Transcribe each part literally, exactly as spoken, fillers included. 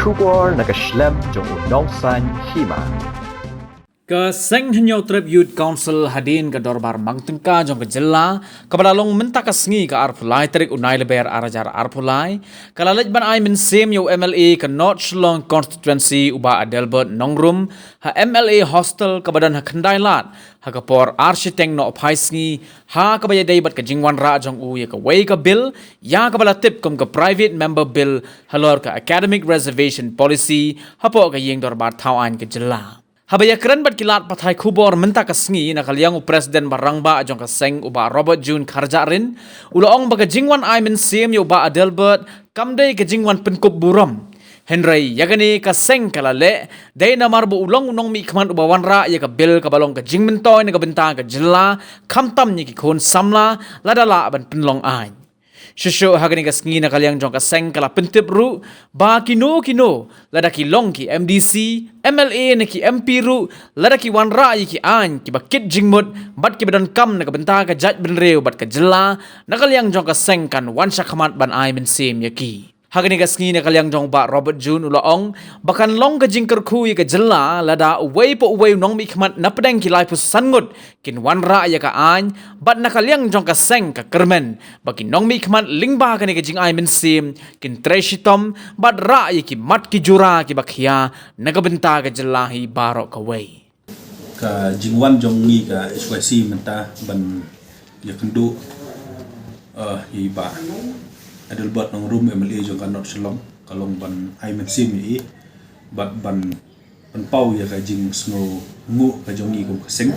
Khubor na ka shlem jong u Nongsaiñ Hima. Ka Seng Hynñiewtrep Youth Council hadien ka dorbar mang tyngka jong ka jylla kaba la long mynta ka sngi ka arphew lai tarik u Nailaber arhajar arphew lai, ka la leit ban ai mynsiem ïa u M L A ka North Shillong Constituency u Bah Adelbert Nongrum ha M L A Hostel kaba don ha Khyndailad ha ka por ar shiteng nohphai sngi, ha kaba ïadei bad ka jingwanrah jong u ïa kawei ka bill ïa kaba la tip kum ka Private Member Bill halor ka Academic Reservation Policy hapoh ka ïing dorbar thaw aiñ ka jylla. Haba ïakren bad ki lad pathai khubor mynta ka sngi na ka liang u President ba rangbah jong ka seng u Bah Robert June Kharjahrin, u la ong ba ka jingwan ai mynsiem ïa u Bah Adelbert kam dei ka jingwan pynkup burom. Hynrei ïa kane ka seng ka la leh dei namar ba u long u nongmihkhmat uba wanrah ïa ka bill kaba long ka jingmyntoi na ka bynta ka jylla, khamtam ïa ki khun samla lada lah ban pynlong aiñ. Shuh shuh ha kane ka sngi na ka liang jong ka seng ka la pyntip ruh ba kino kino, lada ki long ki M D C, M L A ne ki M P ruh, lada ki wanrah ïa ki aiñ kiba kit jingmut bad kiba donkam na ka bynta ka jaitbynriew bad ka jylla, na ka liang jong ka seng kan wan shakhmat ban ai mynsiem ïa ki. Ha kane ka sngi na ka liang jong Bah Robert June u la ong ba kan long ka jingkyrkhu ïa ka jylla lada uwei pa uwei u nongmihkhmat na pdeng ki laiphew san ngut kin wanrah ïa ka aiñ, bad na ka liang jong ka seng ka kyrmen ba ki nongmihkhmat lyngba kane ka jingai mynsiem kin trei shitom bad rah ïa ki mat ki jura kiba khia na ka bynta ka jylla hi baroh kawei. Ka jingwan jong ngi ka H Y C mynta ban ïakynduh, eh, ïa i Bah Adelbert Nongrum, M L A jong ka North Shillong, ka long ban ai mynsiem ïa i bad ban pynpaw ïa ka jingsngewnguh ka jong ngi kum ka seng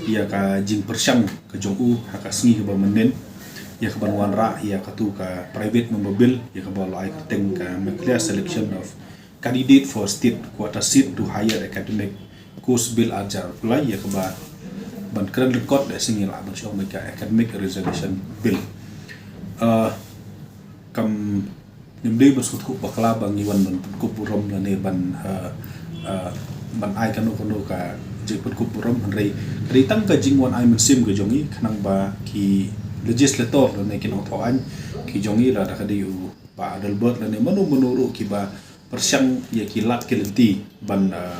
ïa ka jingpyrshang ka jong u ha ka sngi kaba mynnin ïa ka ban wanrah ïa katu ka Private Member Bill ïa kaba la ai kyrteng ka Meghalaya Selection of Candidate for State Quota Seat to Higher Academic Course Bill arhajar arphew lai ïa kaba ban kren lyngkot da seng ïa la ban shong ka Academic Reservation Bill. Uh, kam ngim dei ban sngewthuh bakla ba ngi wan ban pynkup burom lane ban, uh, uh, ban ai kano kano ka jingpynkup burom, hynrei ka dei tang ka jingwan ai mynsiem ka jong ngi khnang ba ki legislator lane ki nongthaw aiñ ki jong ngi, lada ka dei u Bah Adelbert lane mano mano ruh kiba pyrshang ïa ki lad ki lynti ban, uh,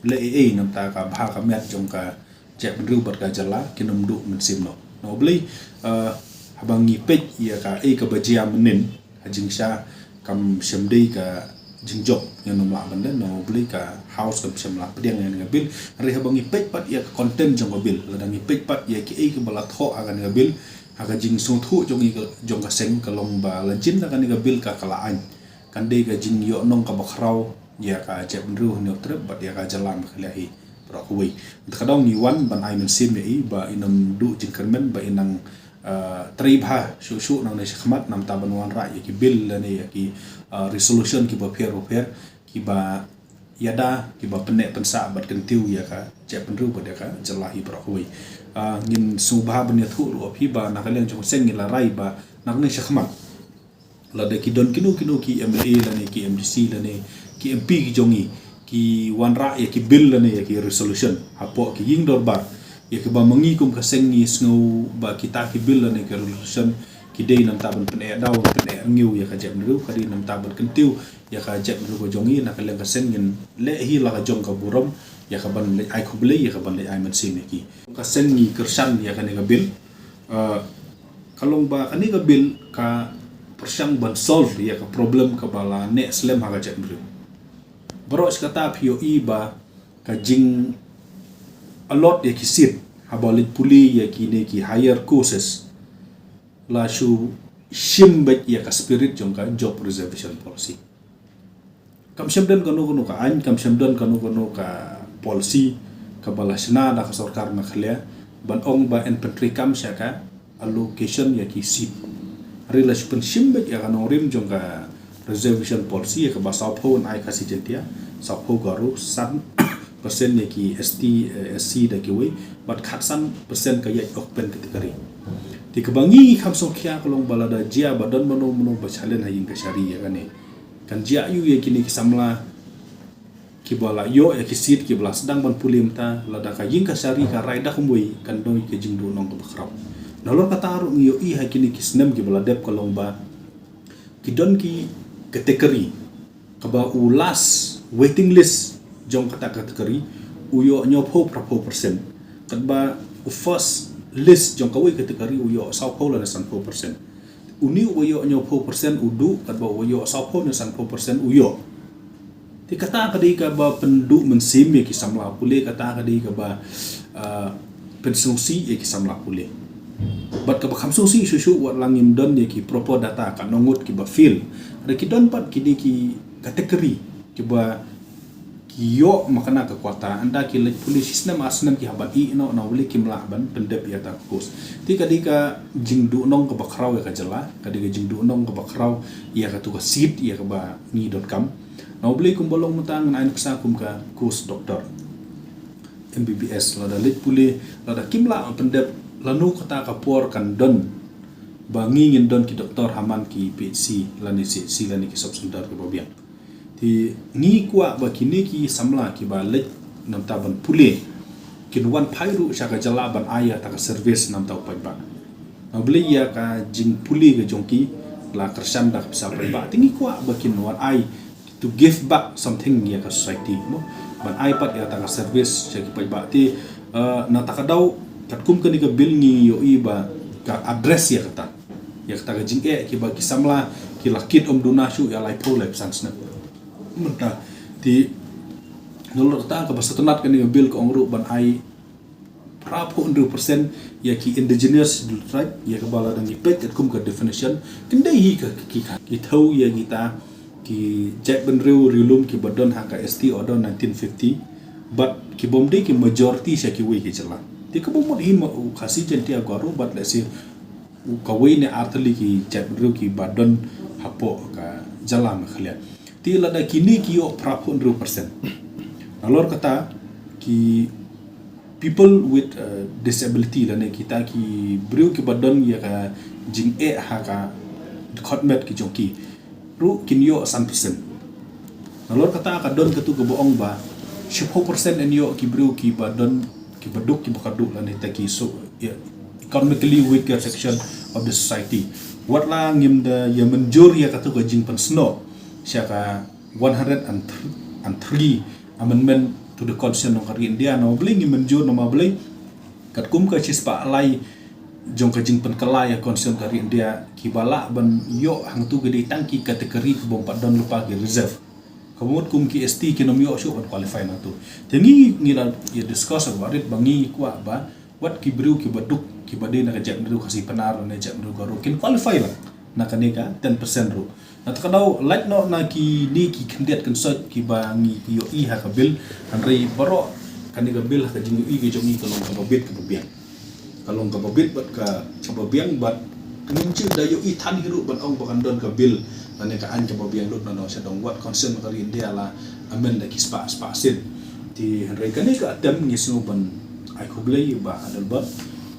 leh ei ei namar ka bha ka miat jong ka jaitbynriew bad ka jylla, kin ym duh mynsiem noh. Nongblei, uh, haba ngi peit ïa kaei kaba jia mynnin ha jingshisha, kam shym dei ka jingjop, ngin ym lah ban leh. Nongblei, ka House kam shym la pdiang ïa kane ka bill. Hynrei haba ngi peit pat ïa ka content jong ka bill, lada ngi peit pat ïa kiei kiba la thoh ha kane ka bill, ha ka jingsngewthuh jong ngi ka, jong ka seng, ka long ba la jin da kane ka bill ka, ka la aiñ, kan dei ka jingïohnong kaba khraw ïa ka jaitbynriew Hynñiewtrep bad ïa ka jylla Meghalaya hi baroh kawei. Te ka daw ngi wan ban ai mynsiem ïa i ba in ym duh jingkyrmen, ba in nang, uh, trei bha shuh shuh nangne shakhmat namar ban wanrah ïa ki bill lane ïa ki, uh, resolution kiba pher bapher kiba ïada, kiba pynneh pynsah bad kyntiew ïa ka jaitbynriew bad ïa ka jylla hi baroh kawei. Uh, ngin sngewbha ban ïathuh ruh ïa phi ba na ka liang jong ka seng ngi la rai ba nangne shakhmat, lada ki don kino kino ki M L A lane ki M D C lane ki M P ki jong ngi ki wanrah ïa ki bill lane ïa ki resolution hapoh ki ïing dorbar, ïa kiba ma ngi kum ka seng ngi sngew ba kita ki bill lane ki resolution ki dei namar ban pyneh daw, pyneh rngiew ïa ka jaitbynriew, ka dei namar ban kyntiew ïa ka jaitbynriew ka jong ngi, na ka liang ka seng ngin leh hi la ka jong ka burom ïa ka ban leit ai khublei, ïa ka ban leit ai mynsiem ïa ki. Ka seng ngi kyrshan ïa kane ka bill. Uh, ka long ba kane ka bill ka pyrshang ban solve ïa ka problem kaba la neh slem ha ka jaitbynriew. Baroh shi katta phi ïohi ba ka jing allot ïa ki seat haba leit pule ïa kine ki higher courses la shu shim beit ïa ka spirit jong ka job reservation policy. Kam shym don kano kano ka aiñ, kam shym don kano kano ka policy kaba la shna da ka sorkar Meghalaya ban ong ba yn pyntreikam sha ka allocation ïa ki seat. Hynrei la shu pynshim beit ïa ka nongrim jong ka reservation policy ïa kaba sawphew yn ai Khasi Jaiñtia, sawphew Garo, san percent ïa ki S T, eh, S C da kiwei, bad khatsan percent ka ïaid open category. Te kaba ngi kham sngewkhia ka long ba lada jia ba don mano mano ba challenge ha ïing kashari ïa kane, kan jia aiu ïa kine ki samla kiba la ïoh ïa ki seat kiba la sdang ban pule mynta, lada ka ïing kashari ka rai da kumwei, kan don ka jingduhnong kaba khraw. Nalor kata ruh ngi ïohi ha kine ki snem kiba la dep ka long ba ki don ki category kaba u last waiting list jong kata category u ïoh hynñiewphew phraphew percent. Katba u first list jong kawei category u ïoh sawphew lane sanphew percent. Une uba ïoh hynñiewphew percent u duh, katba uba ïoh sawphew ne sanphew percent u ïoh. Te kata ka dei kaba pynduh mynsiem ïa ki samla pule, kata ka dei kaba, ah, pynsngewsih ïa ki samla pule. Bad kaba kham sngewsih shuh shuh, wat la ngim don ïa ki proper data, katno ngut kiba fail. Hynrei ki don pat kine ki category kiba ki ïoh ma kane ka quota, ynda ki leit pule shi snem ar snem ki hap ban ïeh noh, namar balei kim lah ban pyndep ïa kata ka course. Te ka dei ka jingduhnong kaba khraw ïa ka jylla, ka dei ka jingduhnong kaba khraw ïa katu ka seat ïa kaba ngi donkam. Namar balei kumba long mynta ngan ai nuksa kum ka course doctor, M B B S, lada leit pule, lada kim lah pyndep, lano kata ka por kan don ba ngi ngin don ki doktor ha man ki P H C lane C H C lane ki sub center kiba biang. Te ngi kwah ba kine ki samla kiba leit na bynta ban pule kin wan phai ruh sha ka jylla ban ai ïa kata ka service na bynta u paidbah. Namar balei ïa ka jingpule ka jong ki la kyrshan da ka pisa paidbah. Te ngi kwah ba kin wan ai to give back something ïa ka society, mo. Ban ai pat ïa kata ka service sha ki paidbah. Te, eh, na kata ka daw, katkum kane ka bill ngi ïohi ba ka address ïa kata. Ïa kata ka jingeh kiba ki samla ki la kit ym duna shuh ïa laiphew laiphew san snem. Mynta, te nalor kata kaba sngewtynnat kane ka bill ka ong ruh ban ai phraphew hynriew percent ïa ki indigenous Scheduled Tribe, ïa kaba lada ngi peit katkum ka definition, kin dei hi ka ki, ka ki thew ïa kita ki jaitbynriew riewlum kiba don ha ka S T Order nineteen fifty, bad ki bym dei ki majority sha kiwei ki jylla. Te kaba mut hi ma u Khasi, Jaintia, Garo bad lehse u kawei ne ar tylli ki jaitbynriew kiba don hapoh ka jylla Meghalaya. Te lada kine ki ïoh phraphew hynriew percent, nalor kata ki people with, uh, disability lane kita ki briew kiba don ïa ka jingeh ha ka dkhot met ki jong ki ruh kin ïoh san percent. Nalor kata ka don katu kaba ong ba shiphew percent yn ïoh ki briew kiba don, kiba duk, kiba kordor lane kita ki so, ïa, economically weaker section of the society. Wat la ngim da ïa mynjur ïa katu ka jingpynsnoh sha ka one hundred and three amendment to the Constitution of ka ri India, namar balei ngim mynjur, namar balei katkum ka shispah lai jong ka jingpynkylla ïa Constitution ka ri India, kiba lah ban ïoh hangtu ki dei tang ki category ki bym pat don lypa, ki reserve. Ka mut kum ki S T kin ym ïoh shuh ban qualify nangtu. Te ngi, ngi la ïa discuss about it ba ngi kwah ba wat ki briew kiba duk, kiba dei na ka jaitbynriew Khasi Pnar ne jaitbynriew Garo kin qualify lang na kane ka ten percent ruh. Na kata ka daw, lait noh na kine ki khyndiat khynsoit kiba ngi ïohi ha ka bill, hynrei baroh kane ka bill ha ka jingïohi ka jong ngi ka long kaba bit kaba biang. Ka long kaba bit bad ka, kaba biang bad ngim ju da ïohi than hi ruh ban ong ba kan don ka bill lane ka aiñ kaba biang lut na nong sha dong, wat Constitution ka ri India la amend da ki spah spah sien. Te hynrei kane ka attempt ngi sngew ban ai khublei Bah Adelbert,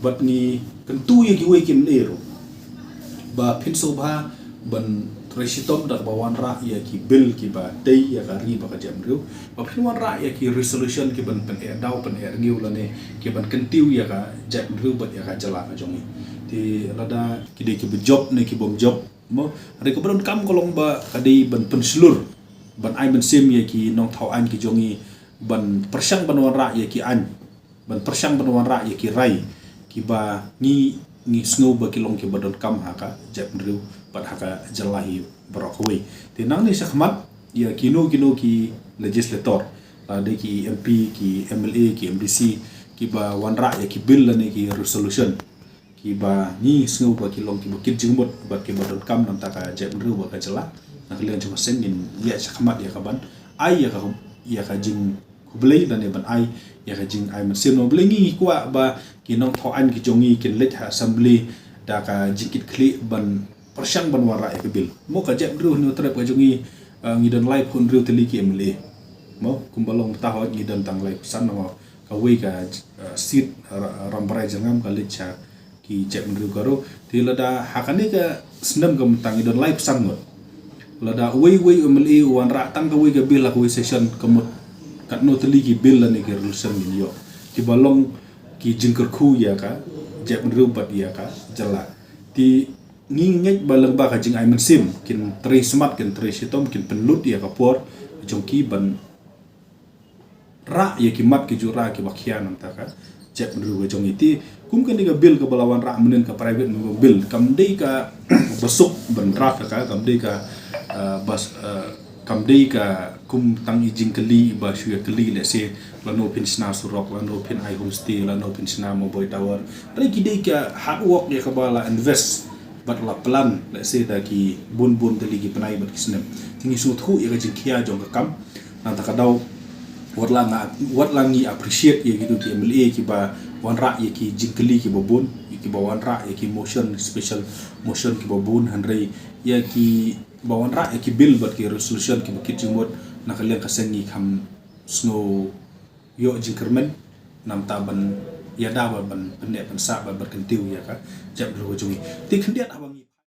bad ngi kyntu ïa kiwei ki M L A ruh ba phin sngewbha ban trei shitom da kaba wanrah ïa ki bill kiba tei ïa ka ri bad ka jaitbynriew, ba phin wanrah ïa ki resolution kiban pyneh daw pyneh rngiew lane kiban kyntiew ïa ka jaitbynriew bad ïa ka jylla ka jong ngi. Te lada ki dei kiba jop ne ki bym jop, mo, hynrei kaba donkam ka long ba ka dei ban pynshlur, ban ai mynsiem ïa ki nongthaw aiñ ki jong ngi ban pyrshang ban wanrah ïa ki aiñ, ban pyrshang ban wanrah ïa ki rai kiba ngi, ngi sngew ba ki long kiba donkam ha ka jaitbynriew bad ha ka jylla hi baroh kawei. Te nangne shakhmat ïa kino kino ki legislator, lada ki M P, ki M L A, ki M D C, kiba wanrah ïa ki bill lane ki resolution kiba ngi sngew ba ki long kiba kit jingmut bad kiba donkam na bynta ka jaitbynriew bad ka jylla, na ka liang jong ka seng ngin ïa shakhmat ïa ka ban ai ïa ka, ïa ka jing khublei lane ban ai ïa ka jingai mynsiem. Namar balei ngi kwah ba ki nongthaw aiñ ki jong ngi kin leit ha assembly da ka jingkitkhlieh ban pyrshang ban wanrah ïa ka bill. Mo, ka jaitbynriew Hynñiewtrep ka jong ngi, eh, ngi don laiphew hynriew tylli ki M L A. Mo, kumba long mynta hooid ngi don tang laiphew san, namar kawei ka, eh, seat Ra-, Rambrai Jyrngam ka leit sha ki jaitbynriew Garo. Te lada ha kane ka snem ka mynta ngi don laiphew san ngut. Lada uwei uwei u M L A u wanrah tang kawei ka bill ha kawei session, ka mut katno tylli ki bill lane ki resolution ngin ïoh kiba long ki jingkyrkhu ïa ka jaitbynriew bad ïa ka jylla. Te Ngi ngeit ba lyngba ka jingai mynsiem kin trei smat, kin trei shitom, kin pynlut ïa ka por jong ki ban rah ïa ki mat ki jura kiba khia nangta ka jaitbynriew ka jong ngi. Te kum kane ka bill kaba la wanrah mynhynnin, ka private member bill, kam dei kaba suk ban draft ka, kam dei ka, uh, bas, uh, kam dei ka kum tang i jingkylli ba shu ïa kylli, let's say, lano phin shna surok, lano phin ai homestay, lano phin shna mobile tower. Hynrei ki dei ka hard work ïa kaba la invest bad la plan, let's say, da ki bun bun tylli ki bnai bad ki snem. Te ngi sngewthuh ïa ka jingkhia jong ka kam. Nangta ka daw, wat la nga, wat la ngi appreciate ïa kito ki M L A kiba wanrah ïa ki jingkylli kiba bun, ïa kiba wanrah ïa ki motion, special motion kiba bun, hynrei ïa kiba wanrah ïa ki bill bad ki resolution kiba kit jingmut, na ka liang ka seng ngi kham sngew ïoh jingkyrmen, nangta ban ïada bad ban pynneh pynsah bad ban kyntiew ïa ka jaitbynriew ka jong ngi. Te khyndiat haba ngi